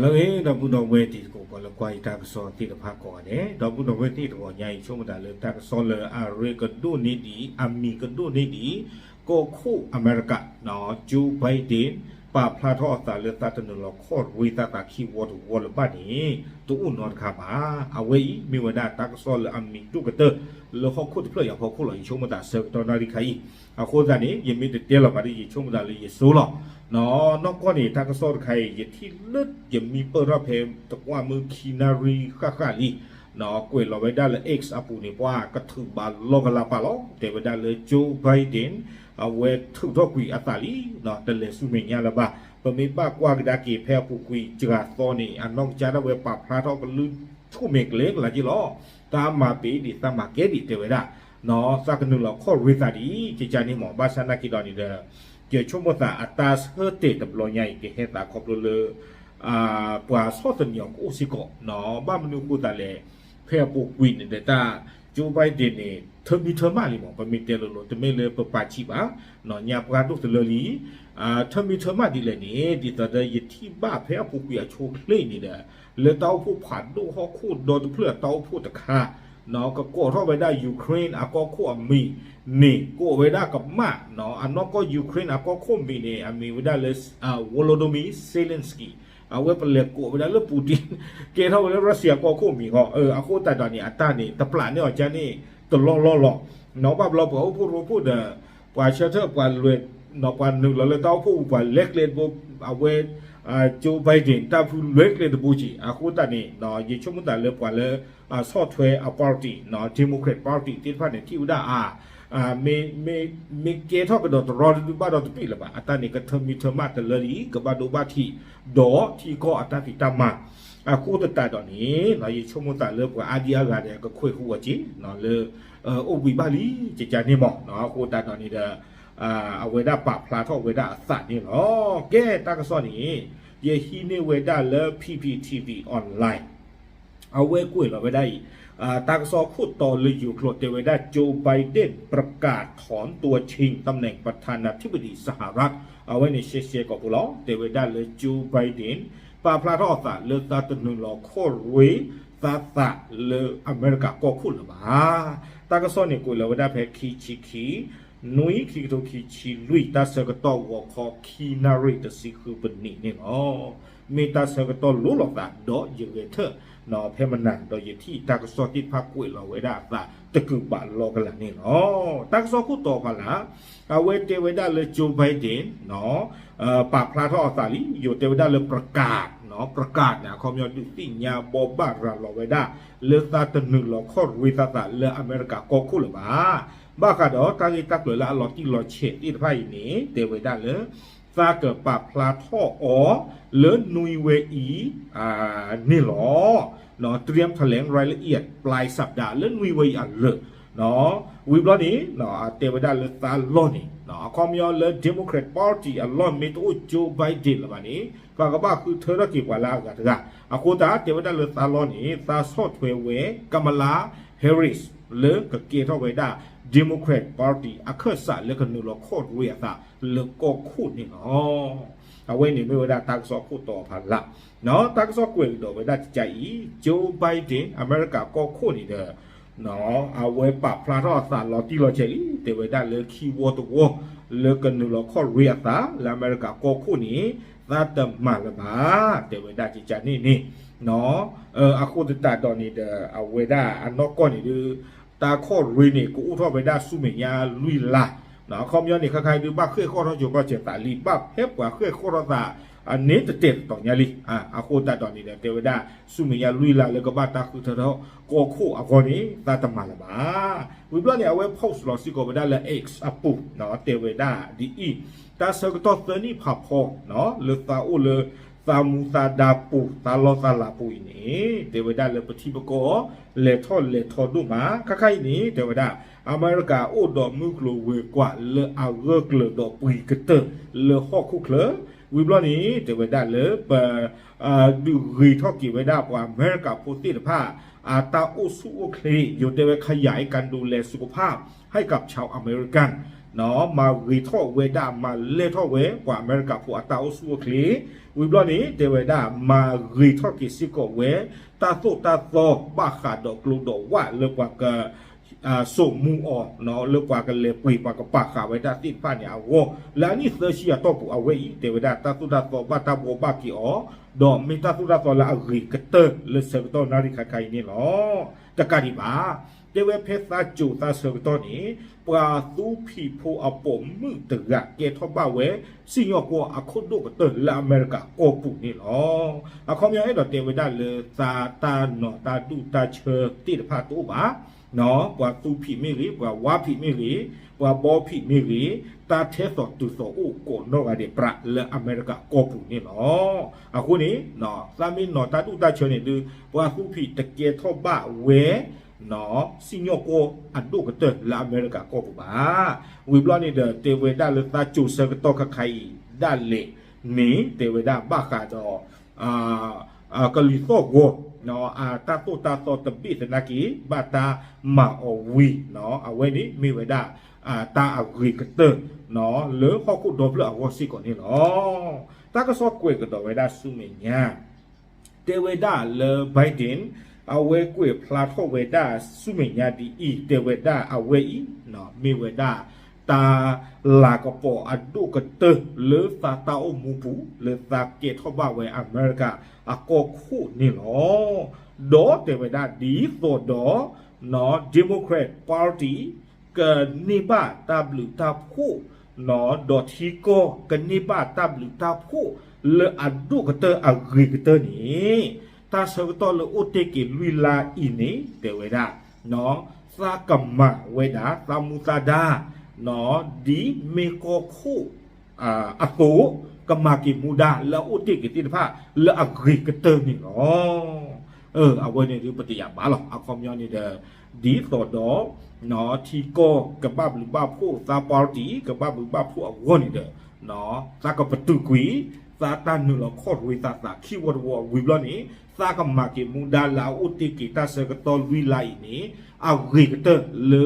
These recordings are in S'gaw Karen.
လၢအဂ့ၤ ဒီပုၢ်ဒီဝဲၢ်တံၤသကိး ပှၤလၢကွၢ်ယတၢ်ကစီၣ်သ့ၣ်တဖၣ်ကိးဂၤဒဲး, ဒီပုၢ်ဒီဝဲၢ်သ့ၣ်တဂီၤညါအံၤ ဆိကမိၣ်သးလၢတၢ်ကစီၣ်လၢအရ့ကဒိၣ်န့ၢ်ဒံး အမံၤကဒိၣ်န့ၢ်ဒံး ကီၢ်ခိၣ်အမဲရကၤ Joe Biden ပာ်ဖျါထီၣ်အသးလၢသးတနုာ်လီၤခီၣ်ရ့သးသးခံဝီတဝီလၢၤဘၣ်န့ၣ် တအိၣ်နီတခါဘၣ်. အဝဲအံၤမ့ၢ်ဝဲဒၣ်တၢ်ကစီၣ်လၢအမံၤဒိၣ်ကတၢၢ် လၢဟီၣ်ခိၣ်တဖျၢၣ်အံၤအဖီခိၣ်လီၤ. ယဆိကမိၣ်သးဆၢကတီၢ်နၣ်ရံၣ်ခါအံၤ အဃိသတးန့ၣ် ယမ့ၢ်တတဲလီၤဘၣ်ဒီး ယဆိကမိၣ်သးလၢယစိလီၤ. နီၢ်ကီၢ်န့ၣ် တၢ်ကစီၣ်တခါအံၤ ယထံၣ်လၢယမံပၢၢ်ထီၣ်ဖဲတကွၢ်မုၢ်ခံနၣ်ရံၣ်ဃၣ်ဃၣ်လံ ကွဲးလီၤဝဲဒၣ်လၢ X အပူၤန့ၣ် ပှၤကထုးဘၣ်လီၤကလးပာ်လီၤ တဲဝဲဒၣ်လၢ Joe Biden အဝဲထုးထီၣ်ကွံာ်အသးလံ, တလဲၤဆူမဲာ်ညါလၢၤဘၣ်. ပမ့ၢ်ဘၣ်ကွၢ်ကဒါက့ၤဖဲအပူၤကွံာ်စှၤသီန့ၣ် အနီၢ်ကစၢ်ဒၣ်ဝဲပာ်ဖျါထီၣ်ကလုၢ်ဆူၣ်မဲာ်ကျဲကလးက့လီၤ. တၢ်မၤပ့ၤဒံး တၢ်မၤကဲဒံး တဲဝဲဒၣ် သးကနုာ်လီၤခီၣ်ရ့သးဒ်အံၤ ကကန့ၣ်မး ဘၣ်ဆၣ်နာ်က့ဒီးန့ၣ်ဒီး ယဆိကမိၣ်သးအတၢ်ဆၢတဲာ်တဘျီညါအံၤ ကဟဲသးခီဖျိလၢ ပှၤဆီၣ်သနံးအီၤကအိၣ်စ့ၢ်ကီး, ဘၣ်မနုၤအဃိသတးလဲၣ်, ဖဲအပူၤကွံာ်န့ၣ်ဒီးတၢ် Joe Biden န့ၣ် ထၢမံထၢမးလံမး ပမ့ၢ်တဲလိၤလိၤ တမ့ၢ်လၢပပာ်ဆံးဘၣ်, ညါပှၢ်ဒိၣ်တလၢလံ ထၢမံထၢမးဒ်လဲၣ်န့ၣ် ဒ်သိးဒီးယထံၣ်ဘၣ်ဖဲအပူၤကွံာ်အဆိအချ့န့ၣ်ဒီး လၢတၢ်အိၣ်ဖှိၣ်ဖးဒိၣ်ဟီၣ်ခိၣ်ဒီတဖျၢၣ်အတၢ်အိၣ်ဖှိၣ်တခါ ကကိးထီၣ်ဝဲဒၣ် Ukraine အကီၢ်ခိၣ်အမံၤန့ၣ် ကိးဝဲဒၣ်ကမၣ်, အနီၢ်ကီၢ် Ukraine အကီၢ်ခိၣ်မံၤန့ၣ် အမံၤဝဲဒၣ်လၢ Volodymyr Zelensky, အဝဲပလဲၤကိးဝဲဒၣ်လၢ Putin ကဲထီၣ်ဝဲလၢ Russia ကီၢ်ခိၣ်မံၤဃီ, အဃိသတးဒီးန့ၣ် အတၢ်န့ၣ် တပျးန့ၢ်အီၤကန့ၣ် တလီၢ်လီၢ်လီၤ. ဘၣ်ဘျီပှၤအိၣ်ဖှိၣ်ရိဖှိၣ်ဒီး ပှၤဆၢထၢၣ်ပှၤလဲၤ ပှၤနုာ်လီၤလၢတၢ်အိၣ်ဖှိၣ်ပူၤ ပှၤလဲၤကျဲတဘိ, အဝဲ Joe Biden တၢ်ဖုလဲၤကျဲတဘိက့ၤ, အဃိသတးန့ၣ် ယဆိကမိၣ်သးလၢပှၤလၢ ဆီၣ်ထွဲအ party, Democrat Party သ့ၣ်တဖၣ်န့ၣ် ထံၣ်ဝဲဒၣ်အါ မ့ၢ်ကဲထီၣ်ကဒီးတရီတဒုဘၣ်ဒီးတပ့ၢ်လၢၤဘၣ်, အတၢ်န့ၣ်ကထၢမံထၢမးတလၢလံ ကဘၣ်ဒိဘၣ်ထံး ဒီးထံကီၢ်အတၢ်ဖံးတၢ်မၤ, အဃိသတးဒီးန့ၣ် ယဆိကမိၣ်သးလၢပှၤအါဒံအါဂၤဒီး ကခွဲးဃုာ်အီၤက့ၤ လၢ အိၣ်ဘှံးဘၣ်လံ ကကန့ၣ်မး, အဃိသတးဒီးန့ၣ်ဒီး အဝဲဒၣ်ပာ်ဖျါထီၣ်ဝဲဒၣ်အသးန့ၣ်လီၤ. ကဲတၢ်ကစီၣ်န့ၣ် ယဟံးန့ၢ်ဝဲဒၣ်လၢ P P T V online အဝဲကွဲးလီၤဝဲဒၣ်အံၤ, တၢ်ကစီၣ်ခိၣ်တီလၢယိၤကျိာ်တဲဝဲဒၣ် Joe Biden ประกาศถอนตัวชิงตำแหน่งประธานาธิบดีสหรัฐ အဝဲန့ၣ်ရှဲရှဲကိာ်ဖိလီၤ. တဲဝဲဒၣ်လၢ Joe Biden ပာ်ဖျါထီၣ်အသးလၢသးတနုာ်လီၤခီၣ်ရ့သးသးလၢအမဲရကၤကီၢ်ခိၣ်လၢၤဘၣ်. တၢ်ကစီၣ်န့ၣ်ကွဲးလီၤဝဲဒၣ်ဖဲခံဆံခံ နွံ ခံကထိခံဆံလွံၢ် တၢ်ဆၢကတီၢ်ဂီၤခီခံနၣ်ရံၣ်တဆံဃုပနံးန့ၣ်လီၤ. မ့ၢ်တၢ်ဆၢကတီၢ်လိၤလိာ်သးဒီးယဂဲၤထၢၣ် ဖဲမနၤ ဒီးယထံၣ်တၢ်ကစီၣ်သ့ၣ်တဖၣ်ကွဲးလီၤဝဲဒၣ်အသးတကုာ်ဘးလီၤကလးန့ၣ်လီၤ. တၢ်ကစီၣ်ခိၣ်တီဖးလၢ် အဝဲတဲဝဲဒၣ်လၢ Joe Biden ပာ်ဖျါထီၣ်အသးလံ, ယိၤတဲဝဲဒၣ်လၢ ประกาศ, ประกาศ န့ၣ် အခီပညီဒုးသ့ၣ်ညါဘိးဘၣ်ရၤလီၤဝဲဒၣ် လၢသးတနုာ်လီၤခီၣ်ရ့သးသးလၢအမဲရကၤကီၢ်ခိၣ်လၢၤဘၣ်. ဘၣ်ဃးဒီးတၢ်ဂ့ၢ်တၢ်ကျိၤလၢအလီၤတံၢ်လီၤဆဲးသ့ၣ်တဖၣ်အံၤန့ၣ် တဲဝဲဒၣ်လၢ သးကပာ်ဖျါထီၣ်အီၤလၢနွံဝဲအံၤ န့ၣ်လီၤ. เตรียมแถลงรายละเอียดปลายสัปดาห์ လၢနွံဝဲအံၤအလၢာ် ဝံၤဘျီန့ၣ် တဲဝဲဒၣ်လၢသးလီၢ်န့ၣ် အခီပညီလၢ Democrat Party အလီၢ်မ့ၢ်တအိၣ် Joe Biden လၢၤဘၣ်န့ၣ် ပှၤကဘၣ်ဃုထၢထီၣ်က့ၤပှၤလၢအဂၤတဂၤ. အဃိသတး တဲဝဲဒၣ်လၢသးလီၢ်န့ၣ် သးဆီၣ်ထွဲဝဲ Kamala Harris လၢကကဲထီၣ်ဝဲဒၣ် Democrat Party အခၢၣ်စးလၢကနုာ်လီၤခီၣ်ရ့အသးလၢကီၢ်ခိၣ်န့ၣ်လီၤ. အဝဲန့ၣ်မ့ၢ်ဝဲဒၣ်တၢ်ကစီၣ်ခိၣ်တီဖးလၢ်. တၢ်ကစီၣ်ကွဲးကဒီးဝဲဒၣ်ကကါအံၤ Joe Biden အမဲရကၤကီၢ်ခိၣ်န့ၣ်ဒီး အဝဲပာ်ဖျါထီၣ်အသးလီၤတံၢ်လီၤဆဲးလံ တဲဝဲဒၣ်လၢခံဝီတဝီ လၢကနုာ်လီၤခီၣ်ရ့အသးလၢအမဲရကၤကီၢ်ခိၣ်န့ၣ် သးတမၤလၢၤဘၣ် တဲဝဲဒၣ်ကကါန့ၣ်န့ၣ် အဃိသတးဒီးန့ၣ်ဒီး အဝဲဒၣ်အနီၢ်ကီၢ်န့ၣ်ဒုး တၢ်ခီၣ်ရ့န့ၣ် ကအိၣ်ထီၣ်ဝဲဒၣ်ဆူမဲာ်ညါလွံၢ်လါ. အခီပညီန့ၣ် ခါခါအံၤဒုး ဘၣ်ဃဲၣ်ဃီၣ်ထီၣ်ကၠိၤကီၢ်စဲၤသးလံ ဘၣ်ဖဲပှၤဃဲၣ်ဃီၣ်ထီၣ်သး အန့ၣ်တတဲာ်တတီၤညါလံ. အဃိသတးဒီးန့ၣ်ဒီး တဲဝဲဒၣ်ဆူမဲာ်ညါလွံၢ်လါလၢကဘၣ်တၢ်ဃုထၢထီၣ်ကီၢ်ခိၣ်အဂီၢ်န့ၣ် သးတမၤလၢၤဘၣ်. ဝံၤဘျီန့ၣ် အဝဲ post လီၤစ့ၢ်ကီးဝဲဒၣ်လၢ X အပူၤ တဲဝဲဒၣ်ဒ်အံၤ, တၢ်ဆၢကတီၢ်သၢနံၣ်ဖးဖီ လၢသးအိၣ်လၢ သးမူသးဒါပူၤ သးလီသးလးပူၤအံၤန့ၣ် တဲဝဲဒၣ်လၢပထံပကီၢ် လဲၤထီၣ်လဲၤထီဒိၣ်မး ခါခါအံၤန့ၣ် တဲဝဲဒၣ် အမဲရကၤအိၣ်ဒီးမုၢ်ကျိၤဝဲၤကွာ်လၢအဂၢၢ်ကျၢၤဒီးပှံၤကတၢၢ်လၢဟီၣ်ခိၣ်ချၢ, ဝံၤဘျီန့ၣ် တဲဝဲဒၣ်လၢပ ဒုးဂ့ၤထီၣ်က့ၤဝဲဒၣ်ပှၤအမဲရကၤဖိသ့ၣ်တဖၣ် အတၢ်အိၣ်ဆူၣ်အိၣ်ချ့ ယိၤတဲဝဲ ขยายการดูแลสุขภาพให้กับชาวอเมริกัน တဲဝဲဒၣ် မၤဂ့ၤထီၣ်ဝဲဒၣ် မၤလဲၢ်ထီၣ်ဝဲ ပှၤအမဲရကၤဖိအတၢ်အိၣ်ဆူၣ်အိၣ်ချ့, ဝံၤဘျီန့ၣ် တဲဝဲဒၣ် မၤဂ့ၤထီၣ်က့ၤစ့ၢ်ကီးဝဲ တၢ်သိၣ်တၢ်သီဘၣ်ဃးဒီးကျိဒီးဝၣ်လၢပှၤက စိာ်မူအီၤ လၢပှၤကလဲၤပှ့ၤပှၤကပာ်ဃာ်ဝဲဒၣ်သ့ၣ်တဖၣ်န့ၣ်အဂီၢ် လၢအနံၣ်သၢဆံအတီၢ်ပူၤ အဝဲအံၤ တဲဝဲဒၣ်တၢ်သိၣ်တၢ်သီဘၣ်တၢ်ဘှီဘၣ်က့ၤအီၤ, ဒီးမ့ၢ်တၢ်သိၣ်တၢ်သီလၢအဂ့ၤကတၢၢ်လၢဆၢကတီၢ်နၣ်ရံၣ်ခါခါအံၤန့ၣ်လီၤ. တကးဒံးဘၣ် တဲဝဲဖဲသးစၢၤသးဆၢကတီၢ်န့ၣ် ပှၤသူဖံးဖိအပိာ်မုၣ်တဂၤကဲထီၣ်ဘၣ်ဝဲ စံၣ်ညီၣ်ကွီၢ်အခိၣ်ဒိၣ်ကတၢၢ်လၢအမဲရကၤကီၢ်ပူၤန့ၣ်လီၤ. အခီပညီအဲၣ်ဒိးတဲဝဲဒၣ်လၢသးတၢ်နီၢ်တၢ်ဒူၣ်တၢ်ဆၢသ့ၣ်တဖၣ်တအိၣ်ဘၣ် ပှၤသူဖံးမ့ၢ်ဂ့ၤ, ပှၤဝါဖံးမ့ၢ်ဂ့ၤ, ပှၤဘီဖံးမ့ၢ်ဂ့ၤ, တၢ်ထဲသိးတုၤသိးအိၣ်ကိးနီၢ်ဂၤဒဲးပြးလၢအမဲရကၤကီၢ်ပူၤန့ၣ်လီၤ. အဃိန့ၣ် သးမ့ၢ်နီၢ်တၢ်ဒူၣ်တၢ်ဆၢန့ၣ်ဒုး ပှၤသူဖံးတကဲထီၣ်ဘၣ်ဝဲ စံၣ်ညီၣ်ကွီၢ်အဒိၣ်ကတၢၢ်လၢအမဲရကၤကီၢ်ပူၤဘၣ်. ဝံၤဘျီန့ၣ်ဒီး တဲဝဲဒၣ်လၢသးစၢၤဆၢကတီၢ်ခါခါအံၤဒၣ်လဲာ်န့ၣ် တဲဝဲဒၣ်ဘၣ်ဃးဒီး ကလုာ်သီၣ်ဂီၤ အတၢ်သိၣ်တၢ်သီတဘ့ၣ်သနာ်က့ ဘၣ်တၢ်မၤအီၤဝံၤ အဝဲန့ၣ်မ့ၢ်ဝဲဒၣ် တၢ်အဂ့ၤကတၢၢ် လၢဟီၣ်ခိၣ်ဒီဖျၢၣ်အဂီၢ်စ့ၢ်ကီးန့ၣ်လီၤ. တၢ်ကစီၣ်ကွဲးကဒီးဝဲဒၣ်ဆူမဲာ်ညါ တဲဝဲဒၣ်လၢ Biden အဝဲကွဲးဖျါထီၣ်ဝဲဒၣ်ဆူမဲာ်ညါဒ်အံၤ တဲဝဲဒၣ်အဝဲအံၤ မ့ၢ်ဝဲဒၣ် တၢ်လၤကပီၤအဒိၣ်ကတၢၢ်လၢသးတၢ်အိၣ်မူပူၤ လၢသးကဲထီၣ်ဘၣ်ဝဲအမဲရကၤအကီၢ်ခိၣ်န့ၣ်လီၤ. ဒီးတဲဝဲဒၣ်ဒ်သိးဒီး Democrat Party ကန့ၢ်ဘၣ်တၢ်ဘျုးတၢ်ဖှိၣ် ဒီးထံကီၢ်ကန့ၢ်ဘၣ်တၢ်ဘျုးတၢ်ဖှိၣ်လၢအဒိၣ်ကတၢၢ်အဂ့ၤကတၢၢ်န့ၣ် တၢ်ဆၢကတီၢ်လၢအိၣ်တ့ၢ်က့ၤလွံၢ်လါအံၤန့ၣ် တဲဝဲဒၣ် သးကမၤဝဲဒၣ်သးမူသးဒါ ဒ်မ့ၢ်ကီၢ်ခိၣ်အသိး ကမၤက့ၤမူဒါလၢအအိၣ်တ့ၢ်က့ၤသ့ၣ်တဖၣ်လၢအဂ့ၤကတၢၢ်န့ၣ်လီၤ. အဝဲန့ၣ်ဒုးပတယာ်ဘၣ်လီၤ. အခီပညီန့ၣ်ဒီး ဒ်သိးဒီး ထံကီၢ်ကဘၣ်ဘျုးဘၣ်ဖှိၣ် သး party ကဘၣ်ဘျုးဘၣ်ဖှိၣ်အဂီၢ်န့ၣ်ဒီး သးကပတုာ်ကွံာ် သးတၢ်နုာ်လီၤခီၣ်ရ့သးသးခံဝီတဝီဝံၤဘျီန့ၣ် သးကမၤက့ၤမူဒါလၢအအိၣ်တ့ၢ်က့ၤတၢ်ဆၢကတီၢ်လွံၢ်လါအံၤန့ၣ် အဂ့ၤ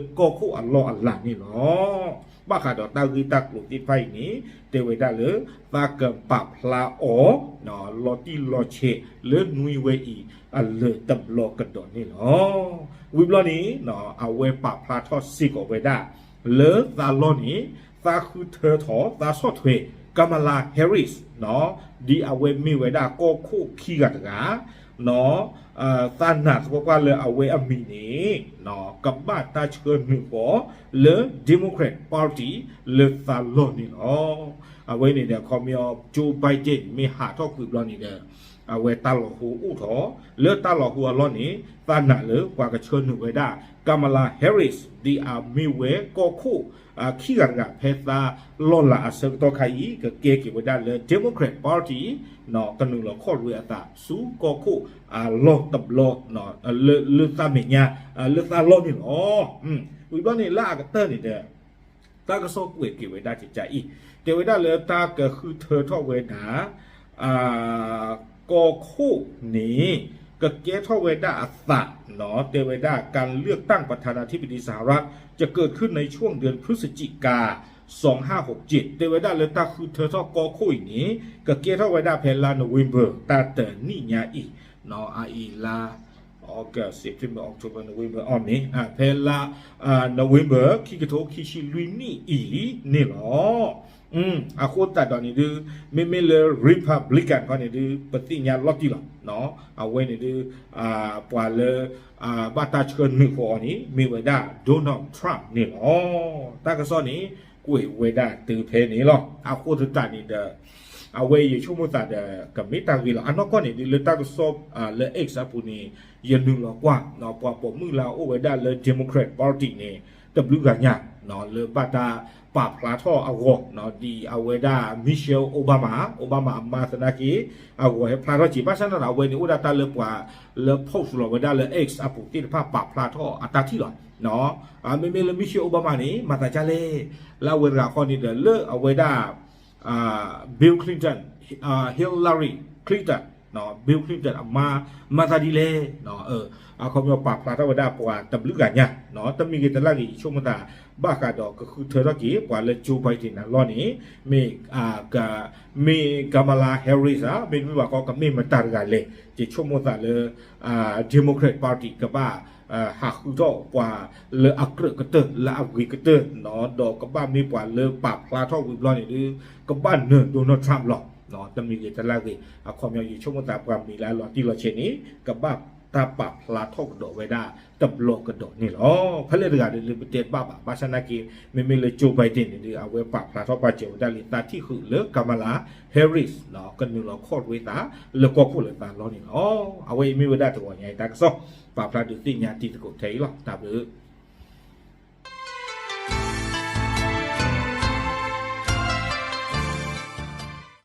ကတၢၢ်လၢကီၢ်ခိၣ်အလီၢ်အလၤန့ၣ်လီၤ. ဘၣ်ဃးဒီးတၢ်ဂ့ၢ်တၢ်ကျိၤသ့ၣ်တဖၣ်အံၤန့ၣ် တဲဝဲဒၣ်လၢ သးကပာ်ဖျါအီၤ လီၤတံၢ်လီၤဆဲးလၢနွံဝဲအံၤအလၢာ်တဘျီကဒီးန့ၣ်လီၤ. ဝံၤဘျီန့ၣ် အဝဲပာ်ဖျါထီၣ်စ့ၢ်ကီးဝဲဒၣ် လၢသးလီၢ်န့ၣ် သးဃုထၢထီၣ် သးဆီၣ်ထွဲ Kamala Harris ဒ်အဝဲမ့ၢ်ဝဲဒၣ်ကီၢ်ခိၣ်ခံဂၤတဂၤ သးနာ်သပှၢ်ပှၢ်လၢအဝဲအမံၤန့ၣ် ကဘၣ်တၢ်ဆှၢနုာ်ဃီ လၢ Democrat Party လၢသးလီၢ်န့ၣ်လီၤ. အဝဲန့ၣ်ဒီး အခီပညီ Joe Biden မ့ၢ်ဟးထီၣ်ကွံာ်ဘျီန့ၣ်ဒီး အဝဲတၢ်လီၤဟိအိၣ်ထီၣ် လၢတၢ်လီၤဟိအလီၢ်န့ၣ် သးနာ်လၢပှၤကဆှၢနုာ်ဝဲဒၣ် Kamala Harris ဒ်အမ့ၢ်ဝဲကီၢ်ခိၣ် ခံဂၤတဂၤဖဲသးလီၢ်လၤအဆၢကတီၢ်ခါအံၤ ကကဲက့ၤဝဲဒၣ်လၢ Democrat Party ကနုာ်လီၤခီၣ်ရ့အသးဆူကီၢ်ခိၣ်အလီၢ်တဘျီ လၢသးမဲာ်ညါ လၢသးလီၢ်န့ၣ်လီၤ. ဝံၤဘျီန့ၣ်လၢအကတၢၢ်န့ၣ်ဒီး တၢ်ကစီၣ်ကွဲးက့ၤဝဲဒၣ်ကကအံၤ တဲဝဲဒၣ်လၢတၢ်ကဃုထၢထီၣ်ဝဲဒၣ် ကီၢ်ခိၣ်န့ၣ် ကကဲထီၣ်ဝဲဒၣ်အသး တဲဝဲဒၣ် การเลือกตั้งประธานาธิบดีสหรัฐจะเกิดขึ้นในช่วงเดือนพฤศจิกา สองห้าหกเจ็ด တဲဝဲဒၣ်လၢတၢ်ဃုထၢထီၣ်ကီၢ်ခိၣ်အံၤန့ၣ် ကကဲထီၣ်ဝဲဒၣ်ဖဲလါ November တၢ်တနံၣ်ညါအံၤ အအံၤလါ August, September, October, November အီၤန့ၣ် ဖဲလါ November ခံကထိခံဆံလွံၢ်နံၣ်အံၤန့ၣ်လီၤ. အဃိသတးဒီးန့ၣ်ဒုး မ့မ့ၢ်လၢ Republican ခီန့ၣ်ဒုး ပသ့ၣ်ညါလီၤတံၢ်လီၤ. အဝဲန့ၣ်ဒုး ပှၤလၢ ဘၣ်တၢ်ဆှၢနုာ်ဃီအီၤန့ၣ် မ့ၢ်ဝဲဒၣ် Donald Trump န့ၣ်လီၤ. တၢ်ကစီၣ်န့ၣ် ကွဲးဝဲဒၣ်တုၤဖဲန့ၣ်လီၤ. အဃိသတးန့ၣ်ဒီး အဝဲယဆိကမိၣ်သးဒီး ကမ့ၢ်တၢ်ဂ့ၤလီၤ. အနီၢ်ကီၢ်န့ၣ်ဒုး လၢတၢ်ကစီၣ်လၢ X အပူၤန့ၣ် ယနုာ်လီၤကွၢ် ပှၤပိာ်မုၣ်လၢအအိၣ်ဝဲဒၣ်လၢ Democrat Party န့ၣ် တဘျုးဂၤညါ လၢဘၣ်တၢ်ပာ်ဖျါထီၣ်အဂီၢ် ဒ်အဝဲဒၣ် Michelle Obama, Obama အမါသနာ်က့ အဂီၢ်ဟဲဖျါထီၣ်က့ၤ ဘၣ်ဆၣ်သနာ်ဒီး အဝဲန့ၣ်အိၣ်ဒၣ်တၢ်လၢပှၤလၢ post လီၤဝဲဒၣ်လၢ X အပူၤသ့ၣ်တဖၣ်ပာ်ဖျါထီၣ်အတၢ်ထံၣ်လီၤ. မ့မ့ၢ်လၢ Michelle Obama န့ၣ် မၤသးဒ်လဲၣ် လၢအဝဲတဂၤဃီန့ၣ်ဒီး လၢအဝဲဒၣ် Bill Clinton, Hillary Clinton, Bill Clinton အမါ မၤသးဒ်လဲၣ် အခီပညီပာ်ဖျါထီၣ်ဝဲဒၣ်ပှၤတဘျုးဂၤညါ တမံၤဂ့ၤတလၢ်ဂ့ၤ ယဆိကမိၣ်သး ဘၣ်ဃးဒီးကဃုထၢထီၣ်က့ၤ ပှၤလၢ Joe Biden အလီၢ်န့ၣ် မ့ၢ် မ့ၢ် Kamala Harris ဧါ, မ့တမ့ၢ်ဘၣ်ကီ ကမ့ၢ်မတၤတဂၤလဲၣ်, ယဆိကမိၣ်သးလၢ Democrat Party ကဘၣ် ဟးဃုထီၣ်ပှၤလၢအကြၢးကတၢၢ် လၢအဂ့ၤကတၢၢ်, ဒီးကဘၣ်မ့ၢ်ပှၤလၢပာ်ဖျါထီၣ်ဝံၤဘျီန့ၣ်ဒီး ကဘၣ်နၢၤ Donald Trump လီၤ. တမံၤဂ့ၤတလါဂ့ၤ အခီပညီ ယဆိကမိၣ်သးပှၤမံၤလၢအလီၤတံၢ်လီၤဆဲးန့ၣ် ကဘၣ်တၢ်ပာ်ဖျါထီၣ်ကဒီးဝဲဒၣ်တဘျီကဒီးန့ၣ်လီၤ. ဖဲလဲၣ်တဂၤဒီးလၢပတဲတဘၣ်ဘၣ်, ဘၣ်ဆၣ်နာ်က့ မ့မ့ၢ်လၢ Joe Biden န့ၣ်ဒီး အဝဲပာ်ဖျါထီၣ်ပာ်စၢၤဝဲဒၣ်လံ သးထံၣ်ဃုာ်လၢ Kamala Harris ကနုာ်လီၤခီၣ်ရ့သးလၢကီၢ်ခိၣ်လၢသးလီၢ်န့ၣ်လီၤ. အဝဲအံၤမ့ၢ်ဝဲဒၣ်တဂီၤညါအံၤတၢ်ကစီၣ် ပာ်ဖျါဒုးသ့ၣ်ညါတံၤသကိးထဲအံၤလီၤ. တၢ်ဘျုး